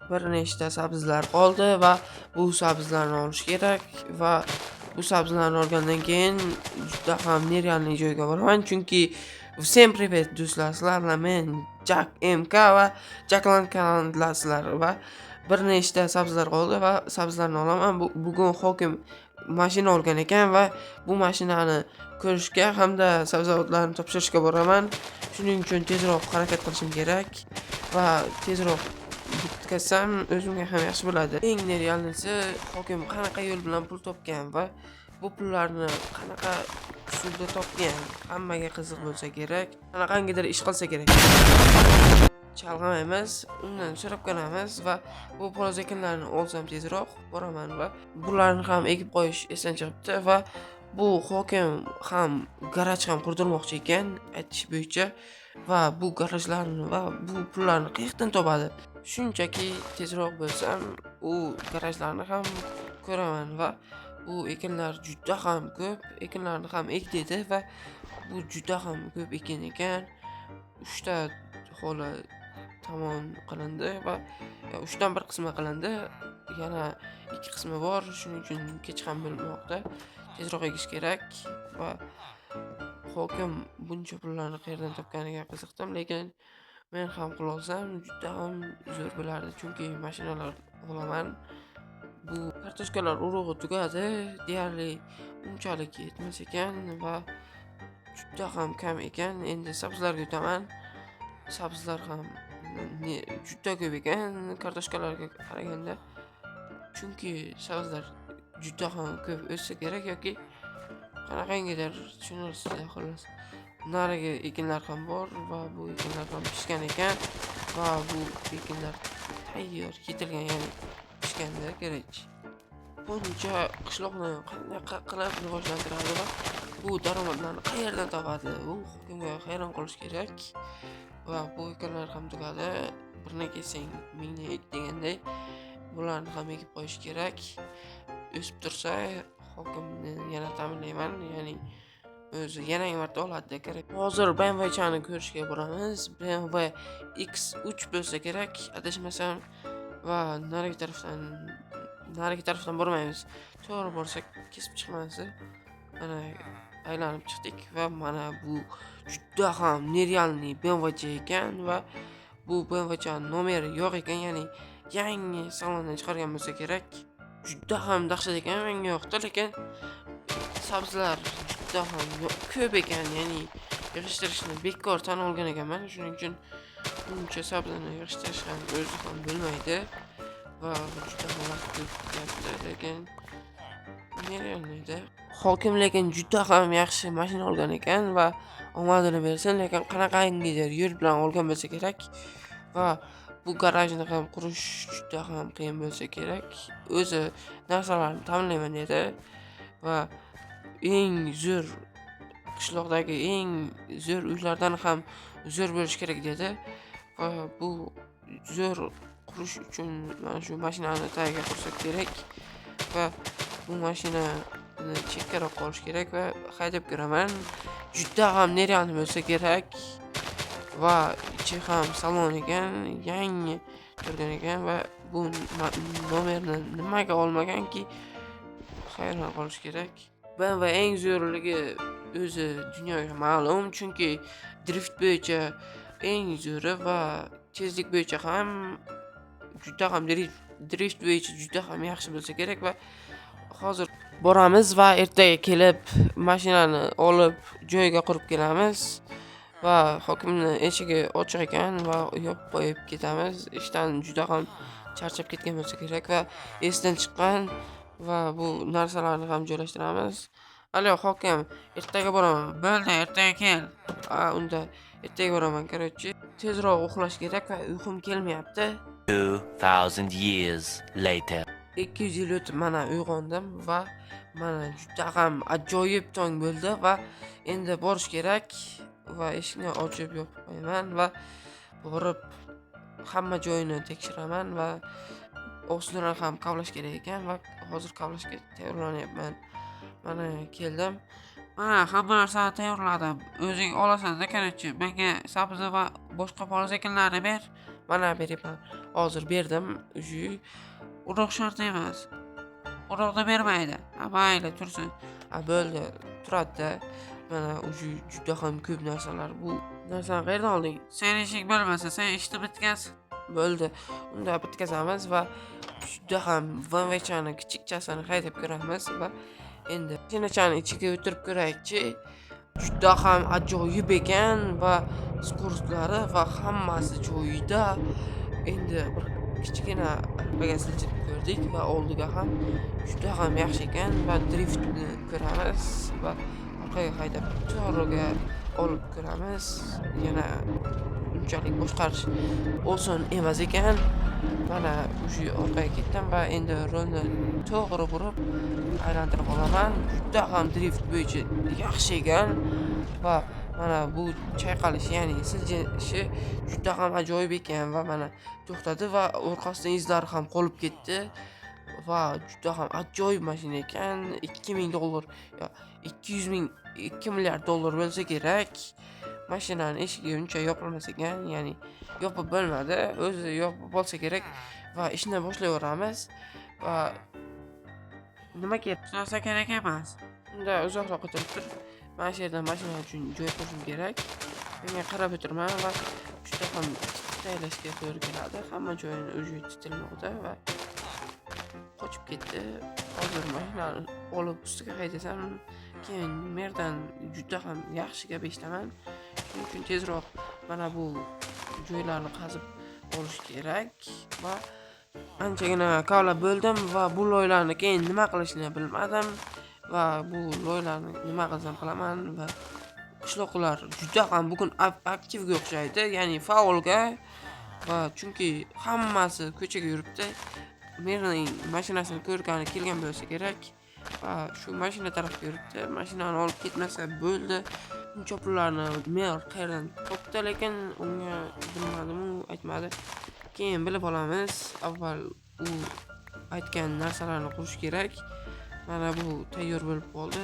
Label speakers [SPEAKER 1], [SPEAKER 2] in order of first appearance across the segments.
[SPEAKER 1] Bir nechta sabzilar qoldi va bu sabzilarni olish kerak va bu sabzilarni olgandan keyin juda ham нереальный joyga boraman, chunki всем привет, do'stlar, sizlar bilan men Jack MK va Jackland kanalidasizlar va bir nechta sabzilar qoldi va sabzilarni olaman. Bugun hokim mashina olgan ekan va bu mashinani ko'rishga hamda sabzavotlarni topshirishga boraman. Shuning uchun tezroq harakat qilishim kerak va tezroq bitkazsam, o'zimga ham yaxshi bo'ladi. Eng нереальный si, hokim qanaqa yo'l bilan pul topgan va bu pullarni qanaqa usulda topgan, hammaga qiziq bo'lsa kerak. Qanaqangidir ish qilsa kerak. Chalg'imaymiz, undan so'rab ko'ramiz va bu poloz ekinlarni olsam, tezroq boraman va bularni ham ekib qo'yish esdan chiqibdi va bu hokim ham garaj ham qurdirmoqchi ekan, aytish bo'yicha, va bu garajlarni va bu pullarni qayerdan topadi? Shunchaki tezroq bo'lsam, u garajlarni ham ko'raman va bu ekinlar juda ham ko'p, ekinlarni ham ek dedi va bu juda ham ko'p ekin ekan. Uchta holi tamom qilindi va uchdan bir qismi qilindi. Yana ikki qismi bor, shuning uchun kech ham bo'lmoqda. Tezroq ekish kerak va hokim buncha pullarni qayerdan topganiga qiziqdim, lekin men ham qilolsam, juda ham zo'r bo'lardi, chunki mashinalar olaman. Bu kartoshkalar urug'i tugadi, deyarli unchalik yetmas ekan va juda ham kam ekan. Endi sabzilarga o'taman. Sabzilar ham juda ko'p ekan kartoshkalarga qaraganda. Chunki sabzilar juda ham ko'p o'ssa kerak yoki qanaqangidir tushunarsiz, xullas. Narigi ekinlar ham bor va bu ekinlar ham pishgan ekan va bu ekinlar tayyor yetilgan, ya'ni pishganda kerak. Buncha qishloqni qanaqa qilib rivojlantiradi va bu daromadlarni qayerdan topadi? Bu hokimga hayron qolish kerak va bu ekinlar ham tugadi. Birni kessang, mingni ek deganday, bularni ham ekib qo'yish kerak. O'sib tursa, hokimni yana ta'minlayman, ya'ni o'zi yana marta oladi kerak. Hozir BMWchani ko'rishga boramiz. BMW X3 bo'lsa kerak, adashmasam, va narigi tarafdan bormaymiz. To'g'ri borsak, kesib chiqmasi. Mana, aylanib chiqdik va mana bu juda ham нереальный BMWcha ekan va bu BMWchani nomeri yo'q ekan, ya'ni yangi salondan chiqargan bo'lsa kerak. Juda ham dahshat ekan, menga yoqdi, lekin sabzilar juda ham ko'p ekan, ya'ni yig'ishtirishni bekor tan olgan ekanman. Shuning uchun buncha sabzini yig'ishtirish ham o'zi ham bo'lmaydi va juda ham vaqt ko'p ketyapti, lekin нереальный da. Hokim lekin juda ham yaxshi mashina olgan ekan va omadini bersin, lekin qanaqangidir yo'l bilan olgan bo'lsa kerak va bu garajni ham qurish juda ham qiyin bo'lsa kerak. O'zi narsalarni ta'minlayman dedi va eng zo'r, qishloqdagi eng zo'r uylardan ham zo'r bo'lishi kerak dedi va bu zo'r qurish uchun mana shu mashinani tagiga qursak kerak va bu mashinani chekkaroq olish kerak va haydab ko'raman. Juda ham нереальный bo'lsa kerak va ichi ham salon ekan, yangi turgan ekan va bu nomerni nimaga olmaganki, hayron qolish kerak. BMW eng zo'rligi o'zi dunyoga ma'lum, chunki drift bo'yicha eng zo'ri va tezlik bo'yicha ham juda ham drift bo'yicha juda ham yaxshi bo'lsa kerak va hozir boramiz va ertaga kelib mashinani olib, joyiga qurib kelamiz va hokimni eshigi ochiq ekan va yopib qo'yib ketamiz. Ishdan juda ham charchab ketgan bo'lsa kerak va esdan chiqqan va bu narsalarni ham joylashtiramiz. Alo, hokim, ertaga boraman.
[SPEAKER 2] Bo'ldi, ertaga kel.
[SPEAKER 1] A, unda ertaga boraman, короче. Tezroq uxlash kerak va uyqum kelmayapti.
[SPEAKER 3] 2,000 years later.
[SPEAKER 1] 200 yil o'tib, mana uyg'ondim va mana juda ham ajoyib tong bo'ldi va endi borish kerak va eshikni ochib yopib qo'yaman va borib hamma joyini tekshiraman va ostini ham kavlash kerak ekan va hozir kavlashga tayyorlanyapman. Mana, keldim.
[SPEAKER 2] Mana, hamma narsani tayyorladim. O'zing olasan-da, короче. Menga sabzi va boshqa poliz ekinlarni ber.
[SPEAKER 1] Mana, beryapman. Hozir berdim. Уже
[SPEAKER 2] Urug' shart emas. Urug'ni bermaydi. Ha, mayli, tursin.
[SPEAKER 1] Ha, bo'ldi, turadi-da. Mana уже juda ham ko'p narsalar. Bu narsani qayerdan olding?
[SPEAKER 2] Sen ishing bo'lmasa, sen ishni bitkaz.
[SPEAKER 1] Bo'ldi. Unda bitkazamiz va juda ham VMWchani kichikchasini haydab ko'ramiz va endi mashinachani ichiga o'tirib ko'raylikchi. Juda ham ajoyib ekan va скорость lari va hammasi joyida. Endi bir kichkina orqaga siljib ko'rdik va oldiga ham juda ham yaxshi ekan va driftni ko'ramiz va orqaga haydab to'g'riga olib ko'ramiz. Yana unchalik boshqarish oson emas ekan. Mana уже orqaga ketdim va endi rulni to'g'ri burib aylantirib olaman. Juda ham drift bo'yicha yaxshi ekan va mana bu chayqalish, ya'ni siljinishi juda ham ajoyib ekan va mana to'xtadi va orqasidan izlari ham qolib ketdi va juda ham ajoyib mashina ekan. 2000 dollar yo 200 ming, 2 milliard dollar bo'lsa kerak. Mashinani eshigi uncha yopilmas ekan, ya'ni yopib bo'lmadi, o'zi yopib bo'lsa kerak va ishni boshlayveramiz va nima kerak?
[SPEAKER 2] Hech narsa kerak emas.
[SPEAKER 1] Unda uzoqroq o'tirib tur. Mana shu yerdan mashina uchun joy qurishim kerak. Menga qarab o'tirma va juda ham tayyorlashga to'g'ri keladi. Hamma joyini o'zi titilmoqda va qochib ketdi. Hozir mashinani olib ustiga haydasam, keyin merdan juda ham yaxshi gap eshitaman. Shuning uchun tezroq mana bu joylarni qazib olish kerak va anchagina kavlab bo'ldim va bu loylarni keyin nima qilishni bilmadim va bu loylarni nima qilsam qilaman va qishloqlar juda ham bugun aktivga o'xshaydi, ya'ni faolga, va chunki hammasi ko'chaga yuribdi. Merning mashinasini ko'rgani kelgan bo'lsa kerak va shu mashina tarafga yuribdi. Mashinani olib ketmasa bo'ldi. Buncha pullarni mer qayerdan topdi, lekin unga bilmadim, u aytmadi. Keyin bilib olamiz. Avval u aytgan narsalarni qurish kerak. Mana bu tayyor bo'lib qoldi.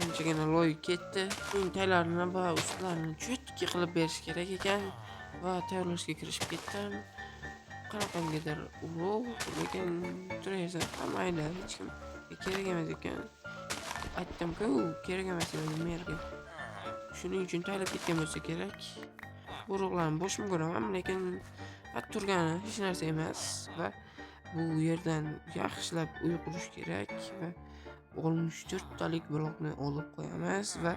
[SPEAKER 1] Anchagina loy ketdi. Uning taylarini va ustlarini cho'tki qilib berish kerak ekan va tayyorlashga kirishib ketdim. Qanaqangidir urug', lekin turaversa ham mayli, hech kim kerak emas ekan. Aytdim-ku, kerak emas edi merga. Shuning uchun taylab ketgan bo'lsa kerak. Bu urug'larni boshim ko'raman, lekin turgani hech narsa emas va bu yerdan yaxshilab uy qurish kerak va 64 talik blokni olib qo'yamiz va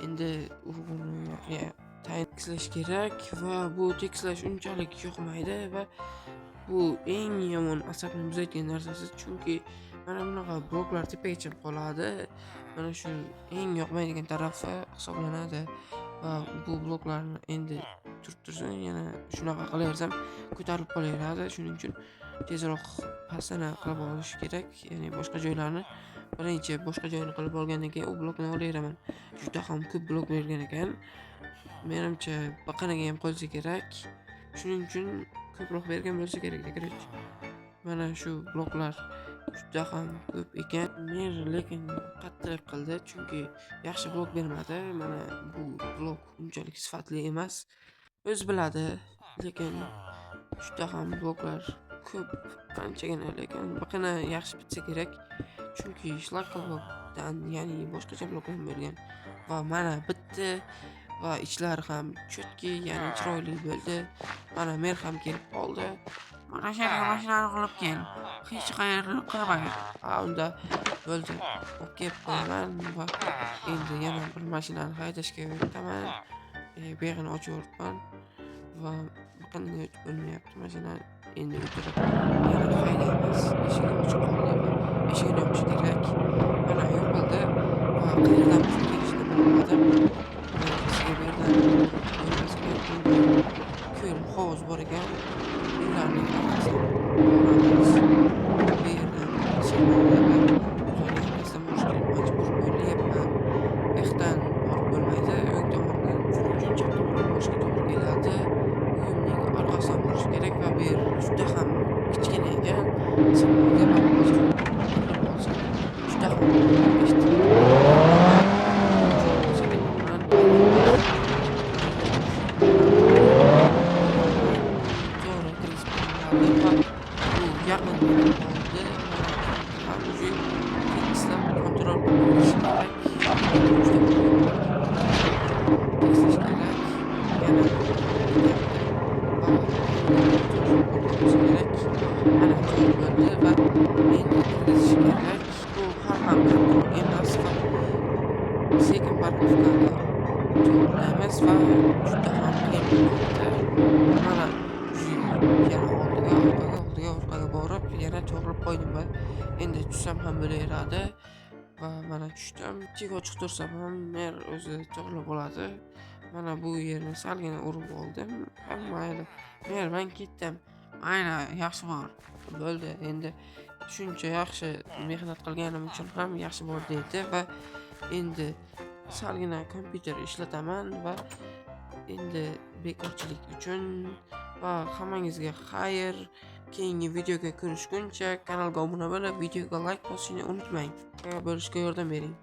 [SPEAKER 1] endi urug'ni tekislash kerak va bu tekislash unchalik yoqmaydi va bu eng yomon asabni buzayotgan narsasi, chunki mana bunaqa bloklar tepaga chiqib qoladi. Mana shu eng yoqmaydigan tarafi hisoblanadi va bu bloklarni endi turib tursin, yana shunaqa qilaversam ko'tarilib qolaveradi. Shuning uchun tezroq pastini qilib olish kerak, ya'ni boshqa joylarni birinchi boshqa joyini qilib olgandan keyin u blokni olaveraman. Juda ham ko'p blok bergan ekan. Menimcha baqanaga ham qo'ysa kerak. Shuning uchun ko'proq bergan bo'lsa kerak, короче. Mana shu bloklar juda ham ko'p ekan. Mer lekin qattiq qildi, chunki yaxshi blok bermadi. Mana bu blok unchalik sifatli emas. O'zi biladi, lekin juda ham bloklar ko'p anchagina, lekin baqana yaxshi bitsa kerak. Chunki shlak blokdan, ya'ni boshqacha blokdan bergan va mana bitdi va ichlari ham cho'tki, ya'ni chiroyli bo'ldi. Mana mer ham kelib qoldi.
[SPEAKER 2] Mana shu yerga mashinani olib kel. Hech qayerni qilmang.
[SPEAKER 1] Ha, unda bo'ldi. Olib kelib qo'yaman va endi yana bir mashinani haydashga o'taman. Buyog'ini ochib yuboribman va qanday o'tib bo'lmayapti mashina. Endi o'tirib yana haydaymiz. Eshigi ochiq qoldi va eshigini yopish kerak. Mana yopildi va qayerdan pul kelishini bilmadim. Sizga bu yerdan bo'lmas ekan, ko'l, hovuz bor ekan. Uylarning orqasidan boramiz. Bu yerdan sig'maydi va ularning orqasidan borishga majbur bo'lyapman. Bu yoqdan borib bo'lmaydi, o'ng tomondan, shuning uchun chap tomondan borishga to'g'ri keladi. Uyimning orqasidan borish kerak va bu yer juda ham kichkina ekan. Sig'maydi va hozir o'tirib olsam juda ham eshitiladi. Sekin bilan to'g'ri kirgizib Yaqin kelib qoldi. Mana уже tekislab kontrol qilish kerak. Juda tekislash kerak. Yana ketyapti va to'g'ri kerak. Mana, to'g'ri bo'ldi va endi kirgizish kerak. Bu hali ham kontrol emas va sekin парковка ni to'g'rilaymiz va juda ham qiyin bo'lyapti. Mana, yana oldiga, orqaga, oldiga, orqaga borib, yana to'g'rilab qo'ydim va endi tushsam ham bo'laveradi va mana, tushdim. Tik ochiq tursam ham mer o'zi to'g'ri bo'ladi. Mana bu yerni salgina urib oldim. Ha, mayli. Mer, men ketdim.
[SPEAKER 2] Mayli, yaxshi bor.
[SPEAKER 1] Bo'ldi. Endi shuncha yaxshi mehnat qilganim uchun ham yaxshi bor dedi va endi salgina kompyuter ishlataman va endi bekorchilik uchun va hammangizga xayr. Keyingi videoga ko'rishguncha kanalga obuna bo'lib, videoga layk bosishni unutmang. Bo'lishga yordam bering.